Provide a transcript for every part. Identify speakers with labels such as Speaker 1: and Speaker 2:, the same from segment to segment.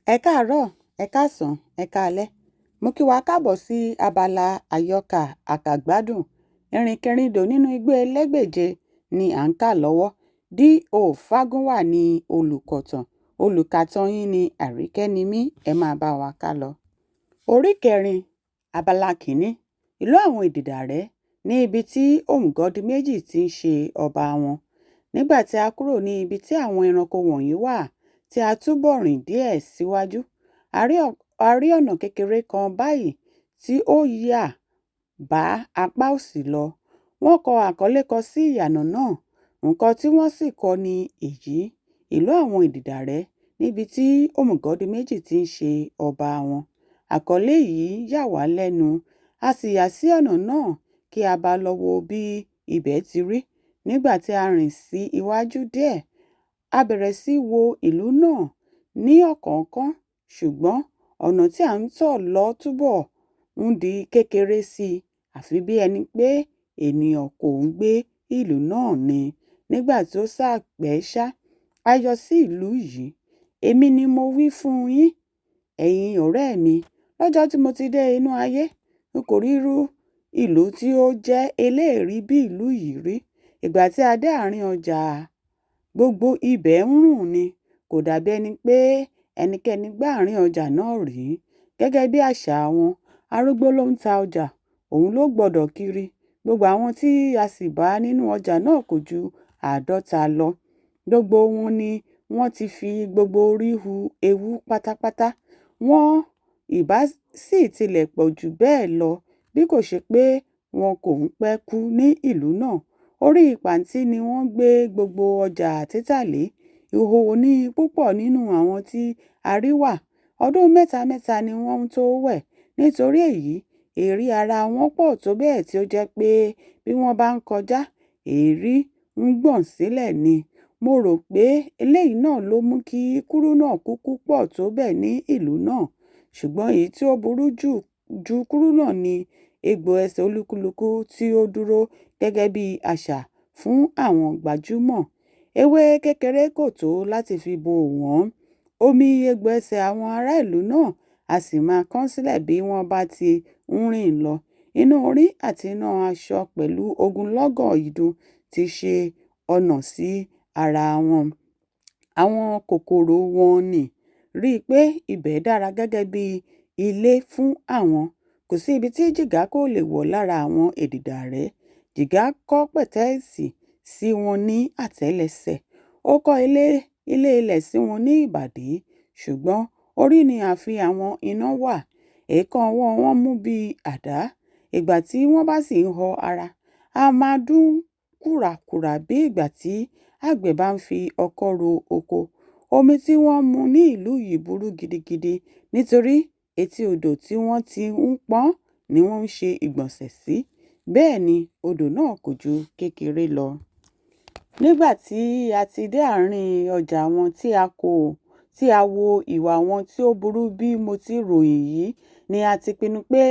Speaker 1: Ẹ káàárọ̀, ẹ̀ káàsán, ẹ̀ káalẹ́. Mo kí wa káàbọ̀ sí abala àyọkà àkàgbádùn. Ìrìnkèrindò nínú igbó Elégbèje ni à ń kà lọ́wọ́. D.O. Fágúnwà ní olùkọ̀tàn, olùkàtàn yín ní Àríkẹ́-ní-mí. Ẹ máa bá wa kálọ. Orí kẹrin, abala kìíní, ìlú àwọn Ìdìdàrẹ́, ní ibi tí Òmùgọ̀dìméjì ti ń ṣe ọba wọn. Nígbà tí a kúrò ní ibi tí àwọn ẹranko wọ̀nyí wà tí a túbọ̀ rìn díẹ̀ síwájú, a rí ọ̀nà kékeré kan báyìí tí ó yà bá apá òsì lọ. Wọ́n kọ àkọlé kan sí ìyànà náà, nǹkan tí wọ́n sì kọ ni èyí: Ìlú àwọn Ìdìdàrẹ́ níbi tí Òmùgọ̀dìméjì ti ń ṣe ọba wọn. Àkọlé yìí yà wá lẹ́nu, a sì yà sí ọ̀nà náà kí a bá lọ wo bí ibẹ̀ ti rí. Nígbà tí a rìn sí iwájú díẹ̀, a bẹ̀rẹ̀ sí wo ìlú náà ní ọ̀kánkán, ṣùgbọ́n ọ̀nà tí à ń tọ̀ lọ túbọ̀ ń di kékeré sí i, àfi bí ẹni pé ènìyàn kò ń gbé ìlú náà ni. Nígbà tí ó ṣáà pẹ́ ṣá, a yọ sí ìlú yìí. Èmi ni mo wí fún yín, ẹ̀yin ọ̀rẹ́ mi, lọ́jọ́ tí mo ti dé inú ayé, n kò rí irú ìlú tí ó jẹ́ eléèérí bí ìlú yìí rí. Ìgbà tí a dé àárín ọjà, gbogbo ibẹ̀ ń rùn ni, kò dàbí ẹni pé ẹnikẹ́ni gbá àárín ọjà náà rí. Gẹ́gẹ́ bí àṣà wọn, arúgbó ló ń ta ọjà, òun ló gbọdọ̀ kiri. Gbogbo àwọn tí a sì bá nínú ọjà náà kò ju 50 lọ. Gbogbo wọn ni wọ́n ti fi gbogbo orí hu ewú pátápátá. Wọn ìbá sì tilẹ̀ pọ̀ jù bẹ́ẹ̀ lọ bí kò ṣe pé wọn kò ń pẹ́ kú ní ìlú náà. Orí pàǹtí ni wọ́n gbé gbogbo ọjà títà lé. Ìhòhò ni púpọ̀ nínú àwọn tí a rí wà. Ọdún mẹ́ta mẹ́ta ni wọ́n tó wẹ̀. Nítorí èyí, èérí ara wọn pọ̀ tó bẹ́ẹ̀ tí ó jẹ́ pé bí wọ́n bá ń kọjá, èérí ń gbọ̀n sílẹ̀ ni. Mo rò pé eléyìí náà ló mú kí kúrúnà kúkú pọ̀ tó bẹ́ẹ̀ ní ìlú náà. Ṣùgbọ́n èyí tí ó burú jù ju kúrúnà ni egbò ẹsẹ̀ olúkúlùkù tí ó dúró gẹ́gẹ́ bí àṣà fún àwọn gbajúmọ̀. Ewé kékeré kò tó láti fi bò wọ́n. Omi egbò ẹsẹ̀ àwọn ará ìlú náà á sì máa kán sílẹ̀ bí wọ́n bá ti ń rìn lọ. Iná orí àti iná aṣọ pẹ̀lú ogunlọ́gọ̀ ìdun ti ṣe ọnà sí ara wọn. Àwọn kòkòrò wọ̀n-ọn-nì rí i pé ibẹ̀ dára gẹ́gẹ́ bí ilé fún àwọn. Kò sí ibi tí jìgá kò lè wọ̀ lára àwọn Ìdìdàrẹ́. Jìgá kọ́ pẹ̀tẹ́ẹ̀sì sí wọn ní àtẹ́lẹsẹ̀, ó kọ́ ilé ilẹ̀ sí wọn ní ìbàdí, ṣùgbọ́n orí ni ààfin àwọn iná wà. Èékánná ọwọ́ wọn mú bí àdá. Ìgbà tí wọ́n bá sì ń họ ara, á máa dún kùràkùrà bí ìgbà tí àgbẹ̀ bá ń fi ọkọ́ ro oko. Omi tí wọ́n ń mu ní ìlú yìí burú gidigidi nítorí etí odò tí wọ́n ti ń pọ́n ni wọ́n ń ṣe ìgbọ̀nsẹ̀ sí. Bẹ́ẹ̀ ni odò náà kò ju kékeré lọ. Nígbà tí a ti dé àárín ọjà wọn tí a wo ìwà wọn tí ó burú bí mo ti ròyìn yìí ni a ti pinnu pé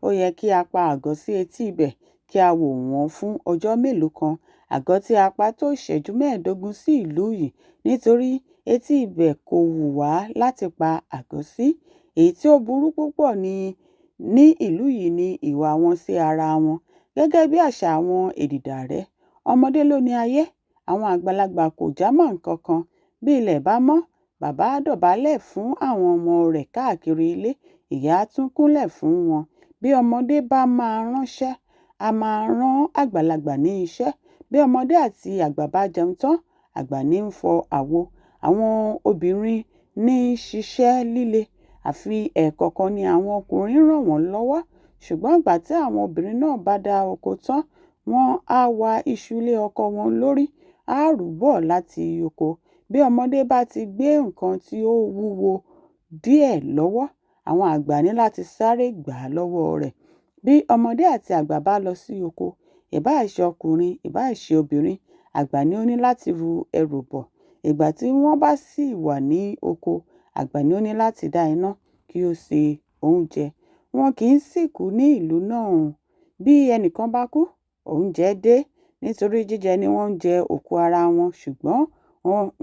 Speaker 1: ó yẹ kí á pa àgọ́ sí etí ibẹ̀ kí á wò wọ́n fún ọjọ́ mélòó kan. Àgọ́ tí a pa tó ìṣẹ́jú 15 sí ìlú yìí nítorí etí ibẹ̀ kò wù wá láti pa àgọ́ sí. Èyí tí ó burú púpọ̀ ní ìlú yìí ni ìwà wọn sí ara wọn. Gẹ́gẹ́ bí àṣà àwọn Ìdìdàrẹ́, ọmọdé ló ni ayé, àwọn àgbàlagbà kò jámọ́ nǹkan kan. Bí ilẹ̀ bá mọ́, bàbá á dọ̀bálẹ̀ fún àwọn ọmọ rẹ̀ káàkiri ilé, ìyá á tún kúnlẹ̀ fún wọn. Bí ọmọdé bá máa ránṣẹ́, á máa rán àgbàlagbà ní iṣẹ́. Bí ọmọdé àti àgbà bá jẹun tán, àgbà ní ń fọ àwo. Àwọn obìnrin ní ń ṣiṣẹ́ líle, àfi ẹ̀ẹ̀kọ̀ọ̀kan ni àwọn ọkùnrin ń ràn wọ́n lọ́wọ́. Ṣùgbọ́n ìgbà tí àwọn obìnrin náà bá dá oko tán, wọ́n á wa iṣu lé ọkọ wọn lórí, á rù ú bọ̀ láti oko. Bí ọmọdé bá ti gbé nǹkan tí ó wúwo díẹ̀ lọ́wọ́, àwọn àgbà ní láti sáré gbà á lọ́wọ́ rẹ̀. Bí ọmọdé àti àgbà bá lọ sí oko, ìbáà ṣe ọkùnrin, ìbáà ṣe obìnrin, àgbà ni ó ní láti ru ẹrù bọ̀. Ìgbà tí wọ́n bá sì wà ní oko, àgbà ni ó ní láti dá iná kí ó se oúnjẹ. Wọn kì í sìnkú ní ìlú náà. Bí ẹnìkan bá kú, oúnjẹ dé, nítorí jíjẹ ni wọ́n ń jẹ òkú ara wọn, ṣùgbọ́n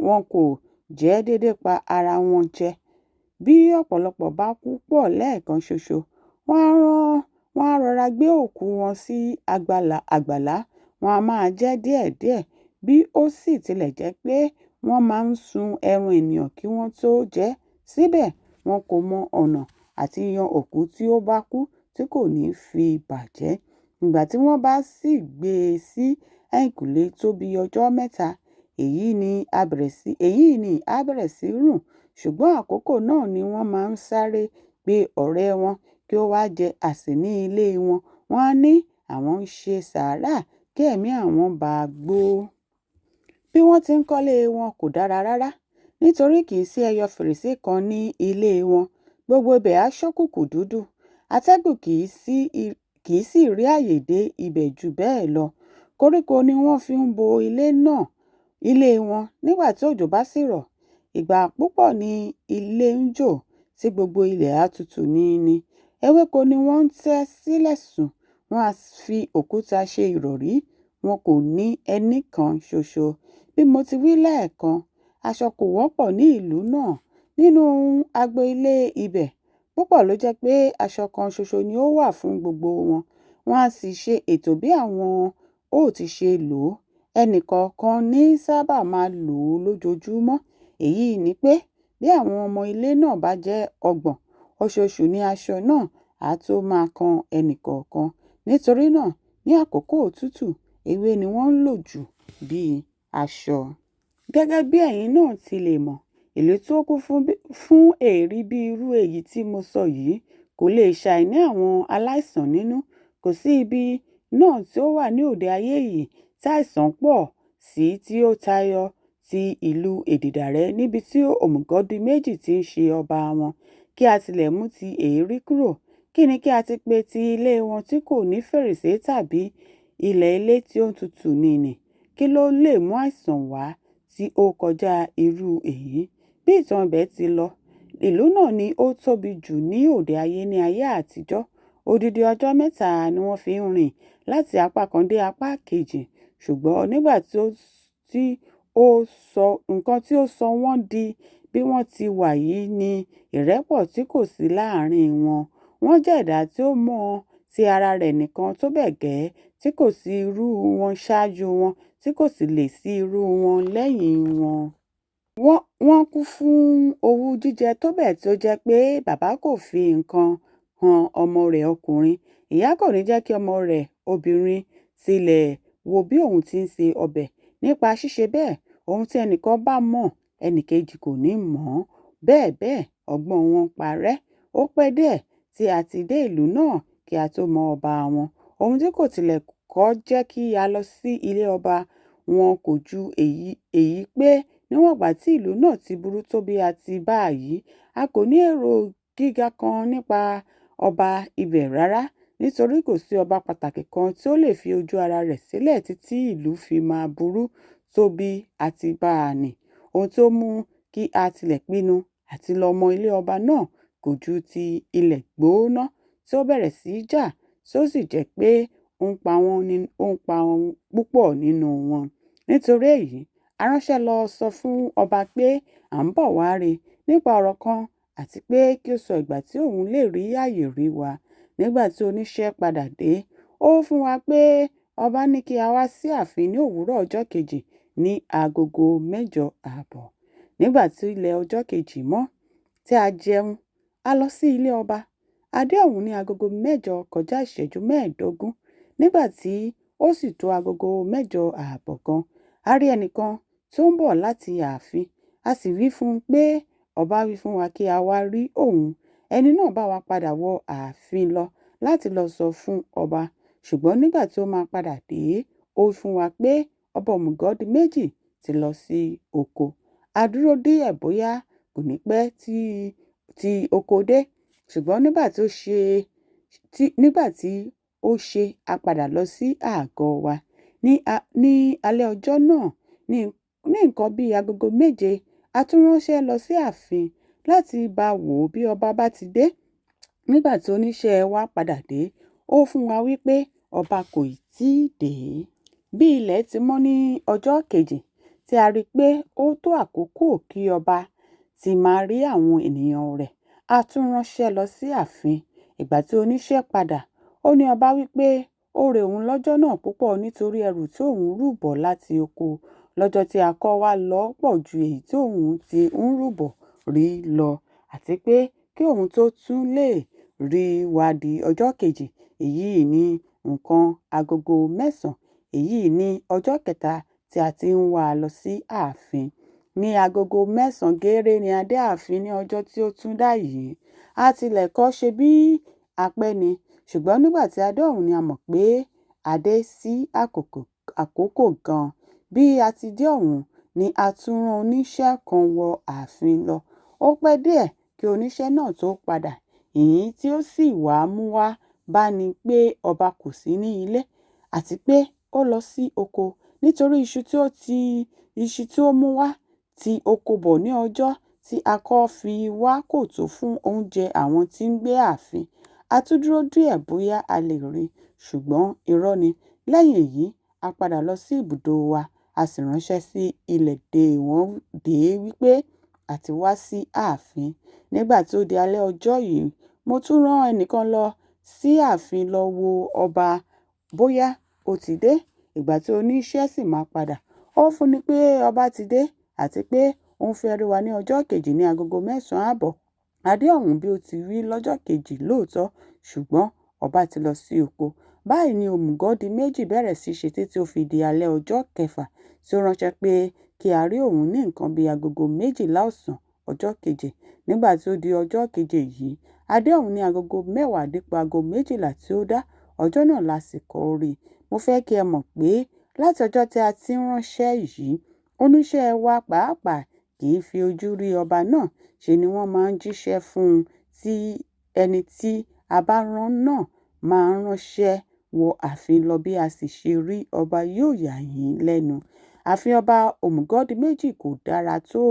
Speaker 1: wọn kò jẹ́ dédé pa ara wọn jẹ. Bí ọ̀pọ̀lọpọ̀ bá kú pọ̀ lẹ́ẹ̀kan ṣoṣo, wọ́n á rọra gbé òkú wọn sí àgbàlá, wọ́n á máa jẹ ẹ́ díẹ̀díẹ̀. Bí ó sì tilẹ̀ jẹ́ pé wọ́n máa ń sun ẹran ènìyàn kí wọ́n tó jẹ ẹ́, síbẹ̀ wọn kò mọ ọ̀nà àti yan òkú tí ó bá kú tí kò ní fi bàjẹ́. Nígbà tí wọ́n bá sì gbé e sí ẹ̀yìnkùlé tó bí ọjọ́ mẹ́ta, èyí nì á bẹ̀rẹ̀ sí rùn, ṣùgbọ́n àkókò náà ni wọ́n máa ń sáré pe ọ̀rẹ́ wọn kí ó wá jẹ àsè ní ilé wọn, wọ́n á ní àwọn ń ṣe sàárà kí ẹ̀mí àwọn bá gbó. Bí wọ́n ti ń kọ́lé wọn kò dára rárá, nítorí kìí sí ẹyọ fèrèsé kan ní ilée wọn, gbogbo ibẹ̀ á ṣókùnkùn dúdú, atẹ́gùn kìí sì rí àyè dé ibẹ̀ jù bẹ́ẹ̀ lọ. Koríko ni wọ́n fi ń bo ilé wọn nígbà tí òjò bá sì rọ̀, ìgbà púpọ̀ ni ilé ń jò tí gbogbo ilẹ̀ á tutù nini. Ewéko ni wọ́n ń tẹ́ sílẹ̀ sùn, wọ́n á fi òkúta ṣe ìrọ̀rí, wọn kò ní ẹní kan ṣoṣo. Bí mo ti wí lẹ́ẹ̀kan, aṣọ kò wọ́pọ̀ ní ìlú náà. Nínú agbo ilé ibẹ̀, púpọ̀ ló jẹ́ pé aṣọ kan ṣoṣo ni ó wà fún gbogbo wọn, wọ́n á sì ṣe ètò bí àwọn ó ti ṣe lò ó. Ẹnì kọ̀ọ̀kan ní sábà máa lò ó lójoojúmọ́. Èyí ni pé, bí àwọn ọmọ ilé náà bá jẹ́ 30, oṣooṣù ni aṣọ náà á tó máa kan ẹnì kọ̀ọ̀kan. Nítorí náà, ní àkókò òtútù, ewé ni wọ́n ń lò jù bí aṣọ. Gẹ́gẹ́ bí ẹ̀yin náà ti lè mọ̀, ìlú tí ó kún fún èérí bí irú èyí tí mo sọ yìí kò lè ṣàìní àwọn aláìsàn nínú. Kò sí ibi náà tí ó wà ní òde ayé yìí tí àìsàn pọ̀ sí tí ó tayọ ti ìlú Èdìdàrè níbi tí Òmùgọ̀dìméjì ti ń ṣe ọba wọn. Kí á tilẹ̀ mú ti èérí kúrò, kí ni kí á ti pè ti ilé wọn tí kò ní fèrèsé tàbí ilẹ̀ ilé tí ó tutù nini? Kí ló lè mú àìsàn wá tí ó kọjá irú èyí? Bí ìtàn ibẹ̀ ti lọ, ìlú náà ni ó tóbi jù ní òde ayé ní ayé àtijọ́. Odidi ọjọ́ mẹ́ta ni wọ́n fi ń rìn láti apá kan dé apá kejì, ṣùgbọ́n nígbà tí ó sọ nǹkan tí ó sọ wọ́n di bí wọ́n ti wà yìí ni ìrẹ́pọ̀ tí kò sí láàárín wọn. Wọ́n jẹ́ ẹ̀dá tí ó mọ ti ara rẹ̀ nìkan tó bẹ́ẹ̀ gẹ́ tí kò sí irú wọn ṣáájú wọn tí kò sì lè sí irú wọn lẹ́yìn wọn. Wọ́n kún fún owú jíjẹ tó bẹ́ẹ̀ tí ó jẹ́ pé bàbá kò fi nǹkan han ọmọ rẹ̀ ọkùnrin, ìyá kò ní jẹ́ kí ọmọ rẹ̀ obìnrin tilẹ̀ wo bí òun ti ń se ọbẹ̀. Nípa ṣíṣe bẹ́ẹ̀, ohun tí ẹnìkan bá mọ ẹnìkejì kò ní mọ̀ ọ́n. Bẹ́ẹ̀ bẹ́ẹ̀, ọgbọ́n wọn parẹ́. Ó pẹ́ díẹ̀ tí a ti dé ìlú náà kí á tó mọ ọba wọn. Ohun tí kò tilẹ̀ kọ́ jẹ́ kí á lọ sí ilé ọba wọn kò ju èyí pé níwọ̀n ìgbà tí ìlú náà ti burú tó bí a ti bá a yìí, a kò ní èrò gíga kan nípa ọba ibẹ̀ rárá, nítorí kò sí ọba pàtàkì kan tí ó lè fi ojú ara rẹ̀ sílẹ̀ títí ìlú fi máa burú tó bí a ti bá a nì. Ohun tí ó mú kí á tilẹ̀ pinnu àti lọ mọ ilé ọba náà kò ju ti ilẹ̀ gbóná tí ó bẹ̀rẹ̀ sí í jà tí ó sì jẹ́ pé ó ń pa púpọ̀ nínú wọn. Nítorí èyí, a ránṣẹ́ lọ sọ fún ọba pé à ń bọ̀ wá rí i nípa ọ̀rọ̀ kan àti pé kí ó sọ ìgbà tí òun lè rí àyè rí wa. Nígbà tí oníṣẹ́ padà dé, ó fún wa pé ọba ní kí a wá sí ààfin ní òwúrọ̀ ọjọ́ kejì ní agogo 8:30. Nígbà tí ilẹ̀ ọjọ́ kejì mọ́ tí a jẹun, a lọ sí ilé ọba. A dé ọ̀hún ní agogo 7:45. Nígbà tí ó sì tó agogo 8:30 gan, a rí ẹnìkan tí ó ń bọ̀ láti ààfin, a sì wí fún un pé ọba wí fún wa kí a wá rí òun. Ẹni náà bá wa padà wọ ààfin lọ láti lọ sọ fún ọba. Ṣùgbọ́n nígbà tí ó máa padà dé, ó wí fún wa pé ọba Òmùgọ̀dìméjì ti lọ sí oko. A dúró díẹ̀ bóyá kò ní pẹ́ tí oko dé, ṣùgbọ́n nígbà tí ó ṣe a padà lọ sí àgọ́ wa. Ní alẹ́ ọjọ́ náà, ní nǹkan bí agogo 7, a tún ránṣẹ́ lọ sí ààfin láti bá wò bí ọba bá ti dé. Nígbà tí oníṣẹ́ wa padà dé, ó fún wa wípé ọba kò ì tíì dé. Bí ilẹ̀ ti mọ́ ní ọjọ́ kejì tí a rí pé ó tó àkókò kí ọba ti máa rí àwọn ènìyàn rẹ̀. A tún ránṣẹ́ lọ sí ààfin. Ìgbà tí oníṣẹ́ padà, ó ní ọba wí pé ó rẹ òun lọ́jọ́ náà púpọ̀ nítorí ẹrù tí òun rù bọ̀ láti oko lọ́jọ́ tí a kọ́ wá lọ pọ̀ ju èyí tí òun ti ń rù bọ̀ rí lọ, àti pé kí òun tó tún lè rí wa di ọjọ́ kejì, èyí ní nǹkan agogo 9, èyí ní ọjọ́ kẹta tí a ti ń wá a lọ sí ààfin. Ní agogo 9 gééré ni a dé ààfin ní ọjọ́ tí ó tún dá yìí. A tilẹ̀ kọ́ ṣe bí a pẹ́ ni, ṣùgbọ́n nígbà tí a dé ọ̀hún ni a mọ̀ pé a dé sí àkókò gan-an. Bí a ti dé ọ̀hún ni a tún rán oníṣẹ́ kan wọ ààfin lọ. Ó pẹ́ díẹ̀ kí oníṣẹ́ náà tó padà, ìyìn tí ó sì wá mú wá bá ni pé ọba kò sí ní ilé, àti pé ó lọ sí oko nítorí iṣu tí ó mú wá ti oko bọ̀ ní ọjọ́ tí a kọ́ fi wá kò tó fún oúnjẹ àwọn tí ń gbé ààfin. A tún dúró díẹ̀ bóyá a lè rí i, ṣùgbọ́n irọ́ ni. Lẹ́yìn èyí, a padà lọ sí ibùdó wa, a sì ránṣẹ́ sí ilé dè wọ́n dé wípé a ti wá sí ààfin. Nígbà tí ó di alẹ́ ọjọ́ yìí, mo tún rán ẹnìkan lọ sí ààfin lọ wo ọba bóyá ó ti dé. Ìgbà tí oníṣẹ́ sì máa padà, ó fún ni pé ọba ti dé àti pé ó ń fẹ́ rí wa ní ọjọ́ kejì ní agogo 9:30. A dé ọ̀hún bí ó ti wí lọ́jọ́ kejì lóòótọ́, ṣùgbọ́n ọba ti lọ sí oko. Báyìí ni Òmùgọ̀dìméjì bẹ̀rẹ̀ sí í ṣe títí ó fi di alẹ́ ọjọ́ kẹfà tí ó ránṣẹ́ pé kí a rí òun ní nǹkan bí agogo 12 ọ̀sán ọjọ́ keje. Nígbà tí ó di ọjọ́ keje yìí, a dé ọ̀hún ní agogo 10 dípò ago 12 tí ó dá. Ọjọ́ náà la sì kọ́ rí i. Mo fẹ́ kí ẹ mọ̀ pé láti ọjọ́ tí a ti ránṣẹ́ yìí, oníṣẹ́ wa pàápàá kì í fi ojú rí ọba náà, ṣe ni wọ́n máa ń jíṣẹ́ fún un tí ẹni tí a bá rán náà máa ránṣẹ́ wọ ààfin lọ. Bí a sì ṣe rí ọba yóò yà yín lẹ́nu. Ààfin ọba Òmùgọ̀dìméjì kò dára tó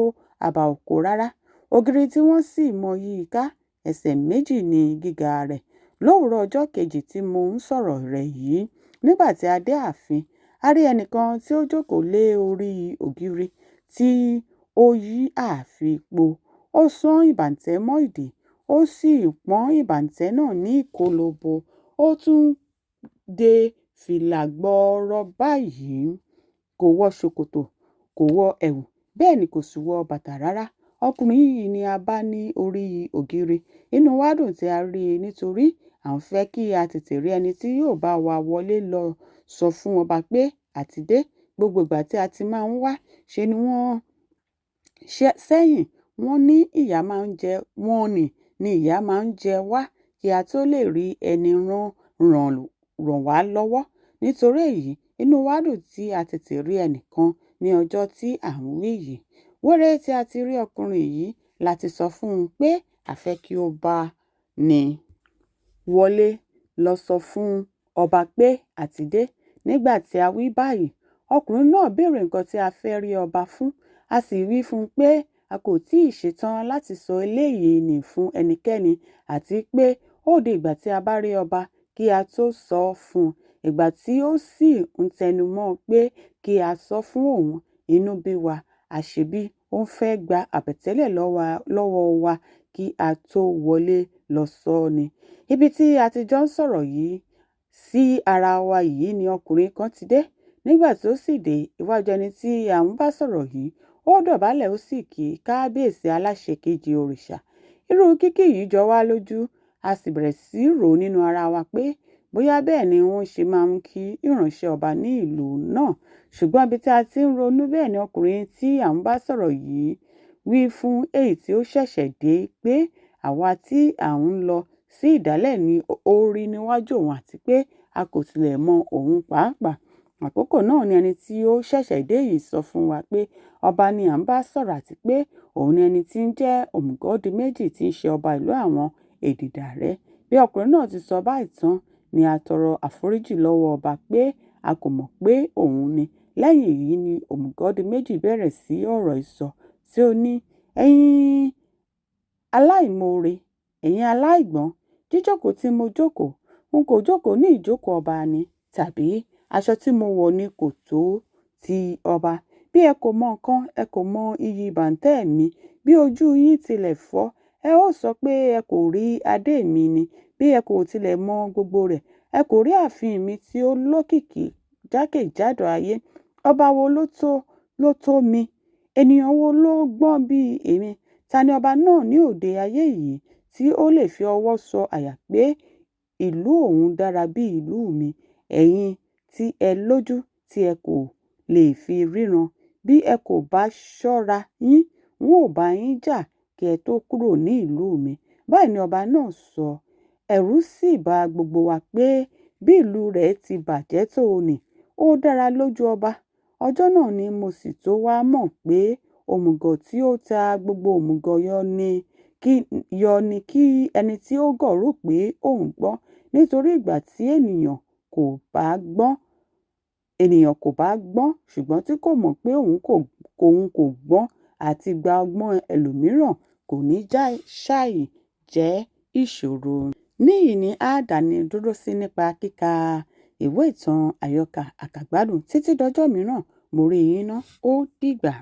Speaker 1: àbà oko rárá. Ògiri tí wọ́n sì mọ yí i ká, ẹsẹ̀ 2 ní gíga rẹ̀. Lówùúrọ̀ ọjọ́ kejì tí mò ń sọ̀rọ̀ rẹ̀ yìí, nígbà tí a dé ààfin, a rí ẹnìkan tí ó jókòó lé orí ògiri tí ó yí ààfin po. Ó sán ìbàǹtẹ́ mọ́ ìdí, ó sì pọ́n ìbàǹtẹ́ náà ní kólòbó. Ó tún dé fìlà gbọọrọ báyìí. Kò wọ ṣòkòtò, kò wọ ẹ̀wù, bẹ́ẹ̀ ni kò sì wọ bàtà rárá. Ọkùnrin yìí ni a bá ní orí ògiri. Inú wa dùn tí a rí i nítorí à ń fẹ́ kí a tètè rí ẹni tí yóò bá wa wọlé lọ sọ fún ọba pé a ti dé. Gbogbo ìgbà tí a ti máa ń wá, ṣe ni wọ́n sẹ́yìn, wọ́n ní ìyà máa ń jẹ wọ́n ní ìyà máa ń jẹ wá kí a tó lè rí ẹni ràn wá lọ́wọ́. Nítorí èyí, inú wa dùn tí a tètè rí ẹnìkan ní ọjọ́ tí à ń wí yìí. Wéré tí a ti rí ọkùnrin yìí la ti sọ fún un pé a fẹ́ kí ó bá ní wọlé lọ sọ fún ọba pé a ti dé. Nígbà tí a wí báyìí, ọkùnrin náà béèrè nǹkan tí a fẹ́ rí ọba fún. A sì wí fún un pé a kò tí ì ṣetán láti sọ eléyìí nì fún ẹnikẹ́ni àti pé ó di ìgbà tí a bá rí ọba kí a tó sọ fún un. Ìgbà tí ó sì ń tẹnumọ́ pé kí a sọ fún òun, inú bí wa, àṣebí ó ń fẹ́ gba àbẹ̀tẹ́lẹ̀ lọ́wọ́ wa kí a tó wọlé lọ sọ ni. Ibi tí a ti jọ ń sọ̀rọ̀ yìí sí ara wa yìí ni ọkùnrin kan ti dé. Nígbà tí ó sì dé iwájú ẹni tí à ń bá sọ̀rọ̀ yìí, ó dọ̀bálẹ̀ ó sì kí kábíyèsí aláṣẹ kejì òrìṣà. Irú kíkí yìí jọ wá lójú, a sì bẹ̀rẹ̀ sí í rò nínú ara wa pé bóyá bẹ́ẹ̀ ni wọ́n ṣe máa ń kí ìránṣẹ́ ọba ní ìlú náà. Ṣùgbọ́n ibi tí a ti ń ronú bẹ́ẹ̀ ni ọkùnrin tí à ń bá sọ̀rọ̀ yìí wí fún èyí tí ó ṣẹ̀ṣẹ̀ dé pé àwa tí à ń lọ sí ìdálẹ̀ ni ó rí níwájú òun àti pé a kò tilẹ̀ mọ òun pàápàá. Àkókò náà ni ẹni tí ó ṣẹ̀ṣẹ̀ dé yìí sọ fún wa pé ọba ni à ń bá sọ̀rọ̀ àti pé òun ni ẹni tí ń jẹ́ Òmùgọ̀dìméjì tí í ṣe ọba ìlú àwọn Èdìdàrẹ́. Bí ọkùnrin náà ti sọ báyìí tán ni a tọrọ àforíjì lọ́wọ́ ọba pé a kò mọ̀ pé òun ni. Lẹ́yìn èyí ni Òmùgọ̀dìméjì bẹ̀rẹ̀ sí ọ̀rọ̀ ìsọ tí ó ní, "Ẹ̀yin aláìmoore, ẹ̀yin aláìgbọ́n, jíjókòó tí mo jókòó, n kò jókòó ní ìjókòó ọba ni, tàbí aṣọ tí mo wọ̀ ni kò tó ti ọba. Bí ẹ kò mọ nǹkan, ẹ kò mọ iyì bàǹtẹ́ mi. Bí ojú yín tilẹ̀ fọ́, ẹ ó sọ pé ẹ kò rí adé mi ni. Bí ẹ kò tilẹ̀ mọ gbogbo rẹ̀, ẹ kò rí ààfin mi tí ó lókìkí jákèjádò ayé. Ọba wo ló tó mi? Ènìyàn wo ló gbọ́n bí èmi? Ta ni ọba náà ní òde ayé yìí tí ó lè fi ọwọ́ sọ àyà pé ìlú òun dára bí ìlú mi? Ẹ̀yin tí ẹ lójú tí ẹ kò lè fi ríran, bí ẹ kò bá ṣọ́ra yín, n ó bá yín jà kí ẹ tó kúrò ní ìlú mi." Báyìí ni ọba náà sọ. Ẹ̀rù sì ba gbogbo wa pé bí ìlú rẹ̀ ti bàjẹ́ tó nì, ó dára lójú ọba. Ọjọ́ náà ni mo sì tó wá mọ̀ pé òmùgọ̀ tí ó ta gbogbo òmùgọ̀ yọ ni kí ẹni tí ó gọ̀ rò pé òun gbọ́n. Nítorí ìgbà tí ènìyàn kò bá gbọ́n ṣùgbọ́n tí kò mọ̀ pé òun kò gbọ́n àti gba ọgbọ́n ẹlòmíràn kò ní ṣàì jẹ́ ìṣòro. Níhìn-ín ni a dáni dúró sí nípa kíka ìwé ìtàn àyọkà àkàgbádùn títí dọjọ́ mìíràn. Mo rí yín ná, ó dìgbà.